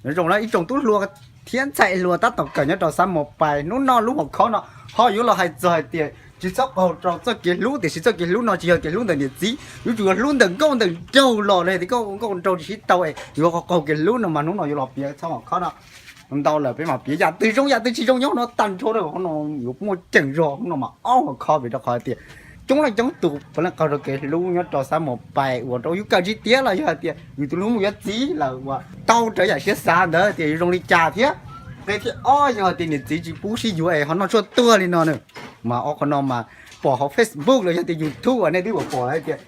Nyob zoo na ib tsoom tub hluas thiab ntxhais hluas tab tom kawm nyob rau xab mos pais, hnub no lub hom khov no ho yuav los hais txog hais tias tsis txhob qaug rau txoj kev hlub, tiam sis txoj kev hlub no tsis yog kev hlub ntawm niam txiv, yuav tsum yog hlub ntawm nkauj ntawm nraug los li tias koj ua nkauj nraug tsis sib tau es yuav qaug kev hlub no mas hnub no yuav los piav txhob hom khov no ntau lawm, peb mam piav yam twg zoo yam twg tsis zoo nyob no tag nrho, no yuav muaj ceem zog no mas ob hom khov vim rau qhov tias coob leej coob tus puav leej qaug rau kev hlub nyob rau xab mos pais uas rau yus kawm tsis tiav los yog hais tias yus tus hlub mus yuav txiv lawm uas tau raws yam siab xav ntawd tias yuav zoo li cas thiab. Nqe thib ob yog hais tias niam txiv tsis pub sib yuav es ho noj tshuaj tuag li no na. Mas ob qhov no mas pom hauv Facebook los yog tias YouTube uas nej twb pom pom hais tias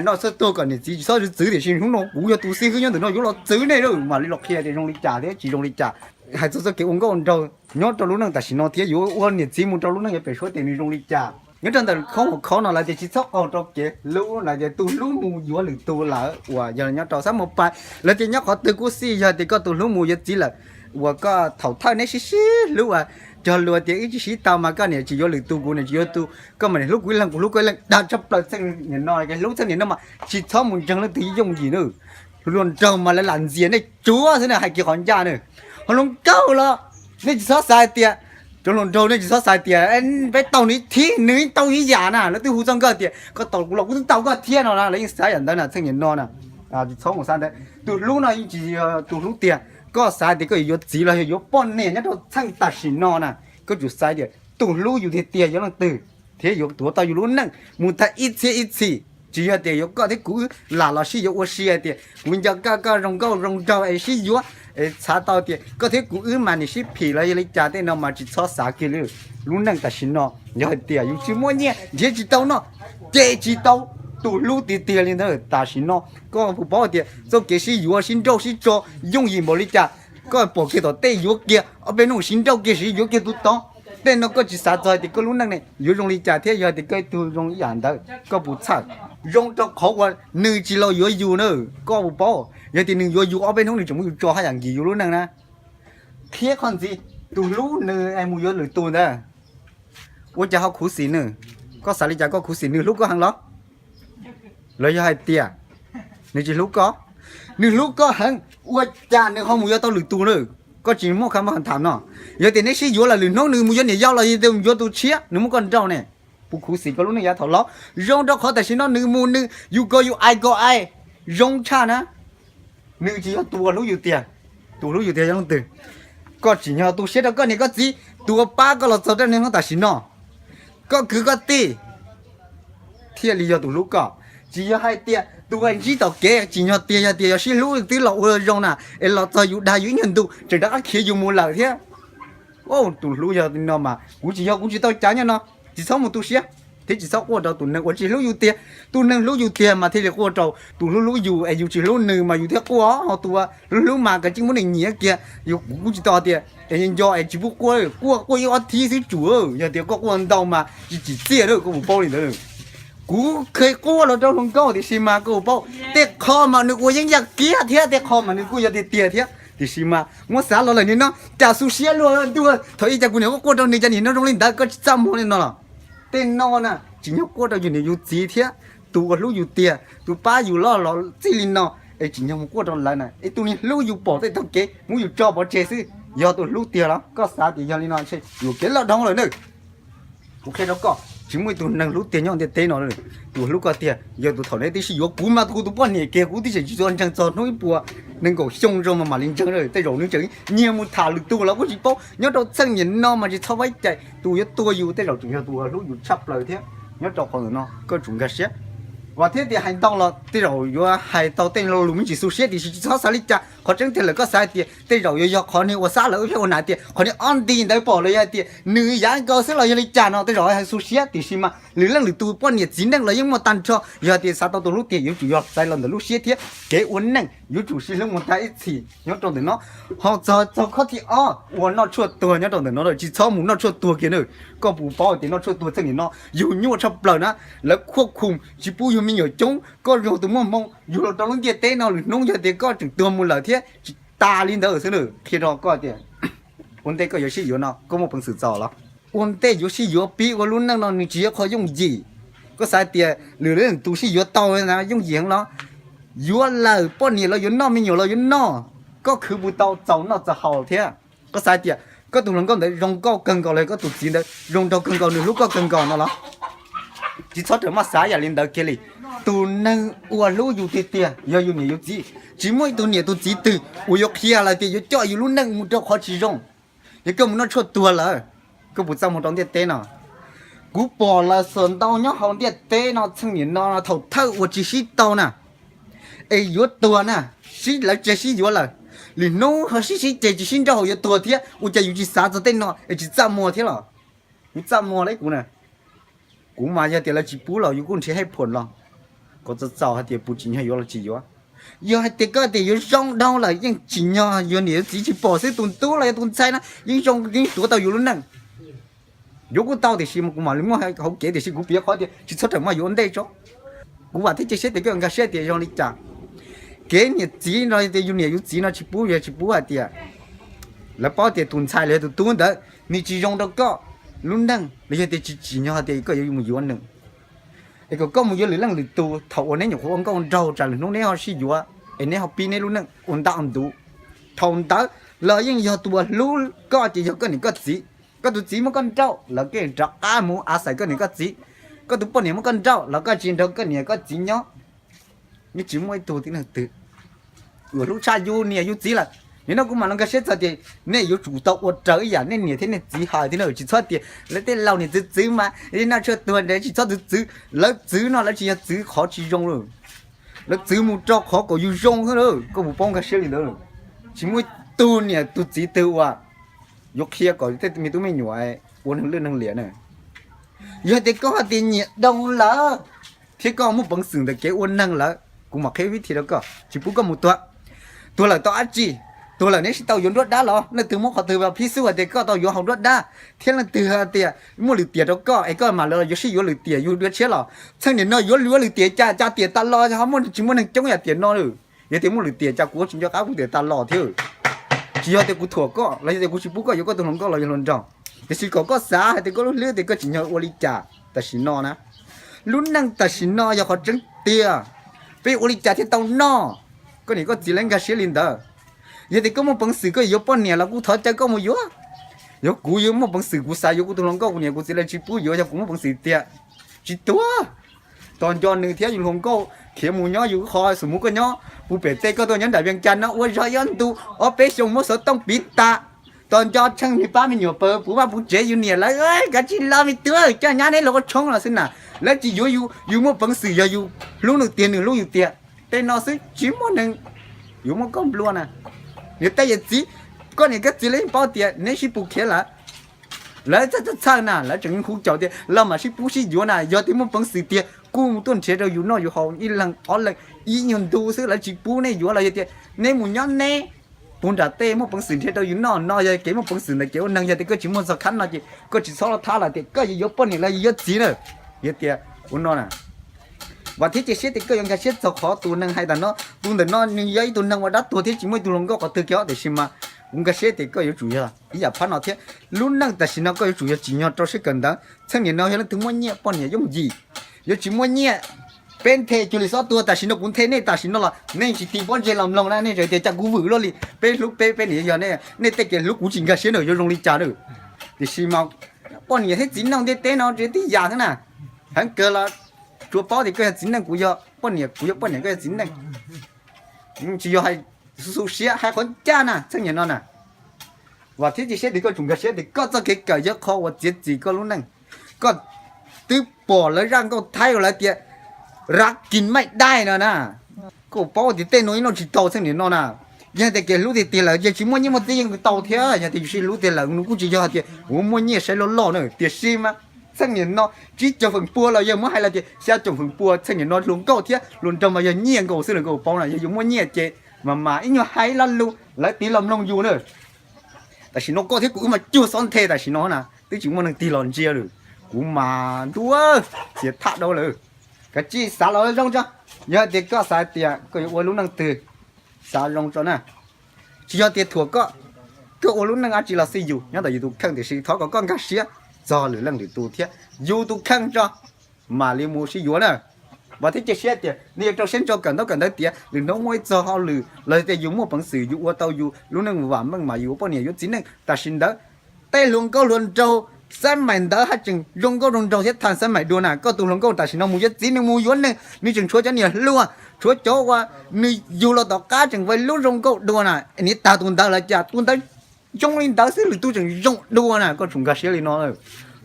noj tshuaj tuag kom niam txiv tsis txhob txwv txwv, tiam sis hnub no kuv yog tus xib hwb nyob ntawm no yuav los txwv nej lawm, mam li los qhia tias zoo li cas thiab tsis zoo li cas. Hais txog txoj kev ua nkauj nraug nyob rau lub neej tam sim no thiab yuav ua niam txiv mus rau lub neej yuav pem suab tias nws zoo li cas. Nyob rau ntawm qhov hom khov no lawv tias tsis txhob qaug rau kev hlub, lawv tias tus hlub mus yuav lwm tus lawm uas yog nyob rau xab mos pais, lawv tias nyob qhov twg kuj xij, yog tias koj tus hlub mus yuav txiv lawm uas koj thaum thawj neb sib sib hlub uas cog lus tias ib tsis sib tau mas koj niam tsis yuav lwm tus, kuv niam tsis yuav tus, koj mas niam hlub kuv ib leeg kuv hlub koj ib leeg, dag tshaj plaws txheej niam no, kev hlub txheej niam no mas tsis txhob mus ntseeg leej twg yooj yim na. Hluas nraug mas lawv lam ntxias nej tsuav xwb na, hais kiag qhov ncaj na. Ho hluas nkauj los nej tsis txhob xav hais tias, cov hluas nraug nej tsis txhob xav hais tias peb tau nws ib thib nws tau ib yam na, lawv twb hu txog nkawd tias koj tau kuv los kuv twb tau koj thiab no na, lawv yeej xav yam ntawd na, txheej niam no na. Tsis txhob mus xav ntawd, tus hlub no yeej tsis yog tus hlub tiag, koj xav tias koj yuav yuav txiv los yog yuav poj niam nyob rau txheej tam sim no na, koj tsum xav tias tus hlub yus tiag tiag yog leej twg thiab yuav tuav tau yus lub neej mus tag ib txhiab ib txhis, tsis yog tias yuav koj thiab kuv wb lam los sib yuav ua si hais tias kuv nco koj, koj zoo nkauj zoo nraug es sib yuav, es xav tau tias koj thiab kuv wb mas nim sib phim los yog li cas tej no mas tsis txhob xav kiag li. Lub neej tam sim no yog hais tias yus tsis muaj nyiaj nrhiav tsis tau noj, ces tsis tau tus hlub tiag tiag li ntawd. Tam sim no koj puas paub tias txoj kev sib yuav sib nrauj sib tso yooj yim npaum li cas, koj pom kiag tom tej yuav kiag ob peb hnub sib nrauj kiag sib yuav kiag tus tod. Tej no koj tsis xav txog hais tias koj lub neej ne yuav zoo li cas thiab yog hais tias koj ib tug zoo ib yam ntawd koj puas txhawj? Zoo rau qhov uas nws tsis los yuav yus na, koj puas paub? Yog tias nws yuav yus ob peb hnub nws tseem muab yus tso haj yam nkis yus lub neej na. Thiab qhov ntxiv, tus hlub nws es mus yuav lwm tus ntawd, ua cas ho khuv xim nws? Koj xav li cas, koj khuv xim nws hlub koj heev los? Los yog hais tias nws tsis hlub koj? Nws hlub koj heev ua cas nws ho mus yuav tau lwm tus na? Koj tsis muaj kham tham no. Yog tias neb sib yuav lawm lwm hnub nws mus yuav niam yau los yog tias mus yuav tus tshiab nws muab koj nrauj ne, puas khuv xim koj lub neej yav thaum los? Zoo rau qhov tam sim no nws mus nws yus ko yus ais ko ais zoo tshaj na. Nws tsis yog tus uas hlub yus tiag. Tus hlub yus tiag yog leej twg? Koj tsim nyog tu siab rau koj niam koj txiv, tus uas pab koj los txog rau niaj hnub tam sim no, koj kwv koj tij thiaj li yog tus hlub koj. Tsis yog hais tias tus uas ntsib tom kev, tsim nyog tiag yog tias yog sib hlub twb los ua zoo na, es los txog yus dag yus ib nyuag ntu tseem rov qab khiav yus mus lawm thiab. Tus hlub yog li no mas kuv tsis yog, kuv tsis tau cav nyob no. Tsis txhob mus tu siab thiab tsis txhob quaj rau tus neeg uas tsis hlub yus tiag. Tus neeg hlub yus tiag mas thiaj li quaj rau. Tus hlub hlub yus es yus tsis hlub nws mas yus thiaj quaj. Ho tus hlub hlub mas kav tsij muab nws nyiav kiag. Yus kuv kuj tsis tau tias es nco es tsis pub quaj, quaj quaj ib ob thib xwb tsum. Yog tias koj quaj ntau mas tsis tsim txiaj lawm, koj puas paub li ntawd? Kuv kheev quaj los rau hluas nkauj tiam sis mas koj puas paub, tej qho mas nws ua yeeb yaj kiag thiab tej qho mas nws kuj yog tiag tiag thiab, tiam sis mas muab xav los lawm nim no cas xu siab luag ntuag. Thaum ub cas kuv niam quaj quaj rau nws, cas nim no zoo li ntawd, koj tsis txaj muag li no los? Tej no na tsim nyog quaj rau yus niam yus txiv thiab tus uas hlub yus tiag, tus pab yus los los txij li no, es tsim nyog mus quaj rau lawv na. Es tus niag hlub yus pom tej taug kev muab yus tso pov tseg xwb, yog tus hlub tiag los? Koj xav tias yog li no ntshe yuam kev loj dhau lawm na. Kuv qhia rau koj, tsis muaj ib tug neeg hlub tiag nyob ntiaj teb no. Tus hlub koj tiag yog tus thaum neb twb sib yuav. Kuv mas kuv tus poj niam kiag kuv twb tseem tsis tau ntseeg txog hnub ib puas nees nkaum xyoo zoo mas mam li ntseeg. Tej zaum nws tseem nyiag mus tham lwm tus los kuj tsis paub. Nyob rau txheej niam no mas tsis txhob faib cai, tus yuav tuag yus tej zaum tseem yog tus hlub yus tshaj plaws thiab. Nyob rau qhov ntawm no koj tsum nkag siab. Vam thiab tias hais ntau los tej zaum yuav hais tau tej lo lus me ntsis xu siab, tiam sis tsis txhob xav li cas. Qhov tseeb tiag lawm koj xav hais tias tej zaum yuav yog qhov niag ua xab lawm wb pheej ua hnav tias qhov niag ob nti ntawd pom lawm yog hais tias nws yav nkaus xwb los yog li cas no tej zaum hais xu siab, tiam sis mas lwm leej lwm tus poj niam txiv neej los yeej muaj tag nrho. Yog hais tias xav tau tus hlub tiag yuav tsum yog xaiv los ntawm lub siab thiab kev ua neej, yuav tsum sib hlub mus tag ib txhis nyob rau ntawm no. Ho txog txog qhov thib ob uas noj tshuaj tuag nyob rau ntawm no lawm, tsis txhob mus noj tshuaj tuag kiag na. Koj puas paub tias noj tshuaj tuag txheej niam no yug nyuaj tshaj plaws na, lawv khuaj khum tsis pub yug me nyuam coob, koj yog tus muaj hmoo yug los rau lub ntiaj teb no lwm hnub yog tias koj tseem tuag mus lawm thiab tsis tas li ntawd xwb na. Qhia rau koj tias ua ntej koj yuav sib yuav no koj muaj peev xwm txaus los? Ua ntej yuav sib yuav pib ua lub neej no nws tsis yog qhov yooj yim. Koj xav tias lwm leej tus sib yuav tau na yooj yim heev los? Yuav lawm poj niam los yuav noj, me nyuam los yuav noj. Koj khwv puas tau txaus noj txaus haus thiab? Koj xav tias koj tus hluas nkauj ntawd zoo nkauj kawg nkaus los koj tus txiv ntawd zoo nraug kawg nkaus nws hlub koj kawg nkaus no los? Tsis txhob rawm maj xav yam li ntawd kiag li. Tus neeg uas hlub yus tiag tiag yog yus niam yus txiv. Tsis muaj ib tug niam tus txiv twg uas yuav qhia lawm tias yuav coj yus lub neej mus rau qhov tsis zoo. Yog koj mus noj tshuaj tuag lawm, koj puas txaj muag rau ntiaj teb no? Kuv pom lawv xuas ntau nyob hauv ntiaj teb no txheej niam no thaum thawj uas tsis sib tau na, es yuav tuag na, sib lawv tseg sib yuav lawm, lwm hnub ho sib sib ceg tsis sib nrauj hauv yuav tuag thiab, ua cas yus tsis xav txog tej no es tsis txaj muag thiab los? Kuv txaj muag li kuv na. Kuv mas yog tias lawv tsis pub los yus kuj nrhiav hej phoom los kom txaus txaus hais tias puas tsim nyog yuav los tsis yuav. Yog hais tias koj tias yuav zoo dhau lawm yeej tsim nyog, yog niam yog txiv tsis pom xwb tus tub los yog tus ntxhais no yeej zoo yeej tuav tau yus lub neej. Yuav kuj tau tiam sis mas kuv mam li muaj hauv kev tiam sis kuv piav qhov tias tsis txhob rawm maj yuav ua ntej tso. Kuv vam thiab cia siab tias koj nkag siab tias zoo li cas. Kev niam txiv no tias yus niam yus txiv no tsis pub yog tsis pub hais tias lawv paub tias tus ntxhais los yog tus tub ntawd nws tsis zoo rau koj lub neej los yog tias tsis tsim nyog tias koj yuav mus yuav nws, es kom koj mus yuav lwm leej lwm tus thaum uas neb nyuam qhuav ua nkauj nraug tsam lwm hnub neb ho sib yuav es neb ho pib neb lub neej ua ntaj ua ntuv. Thaum ntawd los yeej yog tus uas hlub koj ces yog koj niam koj txiv. Koj tus txiv muab koj nrauj los koj rov qab mus a xais koj niam koj txiv. Koj tus poj niam muab koj nrauj los koj tsis nrog koj niam koj txiv nyob. Yeej tsis muaj ib tug tib neeg twg uas hlub tshaj yus niam yus txiv lawm. Nim no kuv mam los nkag siab txog tias nej yuav tsum tau ua raws ib yam nej niam thiab nej txiv hais thiab na, tsis txhob tias lawv tej laus niam txiv txwv mas noj tshuaj tuag nrad tsis txhob txwv txwv. Lawv txwv no lawv tsis yog txwv qhov tsis zoo lawm, lawv txwv mus rau qhov kom yus zoo xwb lawm. Koj puas paub nkag siab li ntawd? Tsis muaj ib tug niam tus txiv twg uas yuav qhia kom tej me tub me nyuam ua neeg lwj neeg liam na. Yog tias koj hais tias nyiam dhau lawm thiab koj muaj peev xwm ntawm kev ua neeg lawm, kuv mam qhia vib thi rau koj, tsis pub koj mus tuag. Tuag lawm tau dab tsi? Tuag lawm neb sib tau yuav nruab dab los leej twg muab qhov twg phib xub hais tias koj tau yuav hauv nruab dab, thiab leej twg hais tias muaj lwm tiam rau koj es koj mam li yuav sib yuav lwm tiam yug dua tshiab los? Txheej niam no yuav yuav lwm tiam cas cas tiam tas los ho muaj tsis muaj neeg coob yam tiam no lawm. Yog tias muaj lwm tiam cas kuv tsis nco qab kuv tiam tas los thiab. Tsis yog tias kuv thuam koj los yog tias kuv tsis pub koj yuav koj tus hluas nkauj los yog hluas nraug, tiam sis kom koj xav hais tias koj lub hlwb tias koj tsim nyog ua li cas tam sim no na. Lub neej tam sim no yog qhov tseeb tiag, peb ua li cas thiaj tau noj? Koj niam koj txiv lawv nkag siab li ntawd. Yog tias koj muaj peev xwm koj yuav poj niam los kuv thov caw koj mus yuav. Yog kuv yuav muaj peev xwm kuv xav yuav kuv tus hluas nkauj kuv niam kuv txiv lawv tsis pub yuav yog kuv muaj peev xwm tiag, tsis tuag. Tos nco nws thiab yus hluas nkauj khiav mus nyob yus qhov xus mus koj nyob puv pem tej koj tuaj nyob nram Vias Cas no ua zog ib ob ntu, ob peb xyoo muab xov tooj piv tas. Tos nco tsheej niag pab me nyuam pawg puv vaj puv tsev yus niam lawv kav tsij los me tub coj nyab neb los ua tshoob los xwb na. Lawv tsis yuav yus, yus muaj peev xwm yog yus hlub nws tiag nws hlub yus tiag. Tej no xwb tsis muaj neeg yuav muab koj nplua na. Niam tais yawm txiv, koj niam koj txiv lawv yeej paub tias neb sib pus khiav lawm. Lawv txhawj txhawj na, lawv tseem hu caum tias los mam sib pub sib yuav na, yog tias muaj peev xwm tiag kuj mus tuaj nrhiav rau yus noj yus haus ib leeg ob leeg ib nyuag ntu xwb, lawv tsis pub neb yuav los yog tias neb mus nyob neb puag nram tej muaj peev xwm nrhiav rau yus noj no yog kev muaj peev xwm ntawm kev ua neeg. Yog tias koj tsis muaj txog khab no ces koj tsis txhob los thab lawm tias koj yuav yuav poj niam los yuav yuav txiv na. Yog tias ua no na, vam thiab cia siab tias koj yuav nkag siab txog qhov tus neeg hais tas no. Tus ntawm no nws yog ib tug neeg uas dab tuag thiab tsis muaj ib tug hluas nkauj qhov twg kiag, tiam sis mas kuv nkag siab tias koj yuav tsum yog ib yam phab no thiab. Lub neej tam sim no koj yuav tsum yog tsim nyog rau siab kawm ntawv. Txheej niam no yog leej twg muaj nyiaj poj niam yooj yim, yuav tsis muaj nyiaj. Peb nthe cuag li xob tuag, tam sim no kuv nthe nej tam sim no los nej tsis ti pob ntseg los mloog na, nej tseem tias cas kuv vwm luaj li. Peb hlub peb, peb niam yog nej, nej tej kev hlub kuv tsis nkag siab na yuav zoo li cas na. Tiam sis mas poj niam thiab txiv neej ntiaj teb no tsis tib yam xwb na. Heev kawg los tsuas paub tias koj yog txiv neej, kuv yog poj niam, kuv yog poj niam, koj yog txiv neej. Tsis yog hais xu siab hais qhov ncaj na, txheej niam no na. Vam thiab cia siab tias koj tsum nkag siab tias koj txoj kev kawm yog qhov uas txiav txim koj lub neej. Koj twb pom lawv zaj nkauj Thaib uas lawv tias rab kis maij dai no na. Koj paub tias tej no yeej noj tsis tau txheej niam no na. Yog tias kev hlub tiag tiag lawm yeej tsis muaj nyiaj muaj txiaj yeej tau thiab, yog tias yus sib hlub tiag lawm nws kuj tsis yog hais tias kuv muaj nyiaj saib loj loj na. Tiam sis mas txheej niam no tsib caug feem pua los yog muab hais los tias xya caum feem pua txheej niam no hluas nkauj thiab hluas nraug mas yog nyiaj nkaus xwb, lawv nkaus paub na. Yog yus muaj nyiaj ces mas mas ib nyuag hais ib lo lus lawv tig los mloog yus na. Tam sim no koj thiab kuv wb mas cuag xob nthe tam sim no na, twb tsis muaj neeg tig los ntsia lawm. Kuv mas ntuj, xiav thaj dau lawm. Kav tsij xav los zoo tso. Yog tias koj xav tias koj yuav ua lub neej twg, xav zoo tso na. Tsis yog tias thuam koj, koj ua lub neej dab tsi los xij yus nyob ntawm yus tus kheej, tiam sis thov kom koj nkag siab txog lwm leej lwm tus thiab yus tus kheej tso mam li mus sib yuav na. Vam thiab cia siab tias nej yuav rau siab ntso kawm ntaub kawm ntawv tiav, lwm hnub muaj ib txog hauj lwm los tias yus muaj peev xwm yus ua tau yus lub neej vam meej mas yus ua poj niam yuav txiv neej. Tam sim ntawd tej hluas nkauj hluas nraug xab maim ntawd haj tseem zoo nkauj zoo nraug thiab thaj xab maim dua na. Koj tus hluas nkauj tam sim no mus yuav txiv neej mus yuav neej, nws tseem tshuav cov niam hluas, tshuav cov uas nws yug los tom qab tseem ua lub zoo nkauj dua na. Niam tag tus ntawd lawm cas tus ntawd zoo li ntawd xwb lwm tus tseem zoo dua na. Koj tsum nkag siab li no.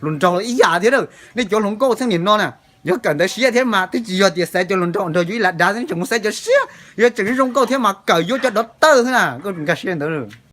Hluas nraug los ib yam thiab, nej cov hluas nkauj txheej niam no na, yog kawm ntawv siab thiab mas twb tsis yog tias xaiv cov hluas nraug nrog yus ib lam dav xwb, tseem mus xaiv cov siab, yog tseem zoo nkauj thiab mas kawm yuav cov dov tawj xwb na. Koj tsum nkag siab li ntawd.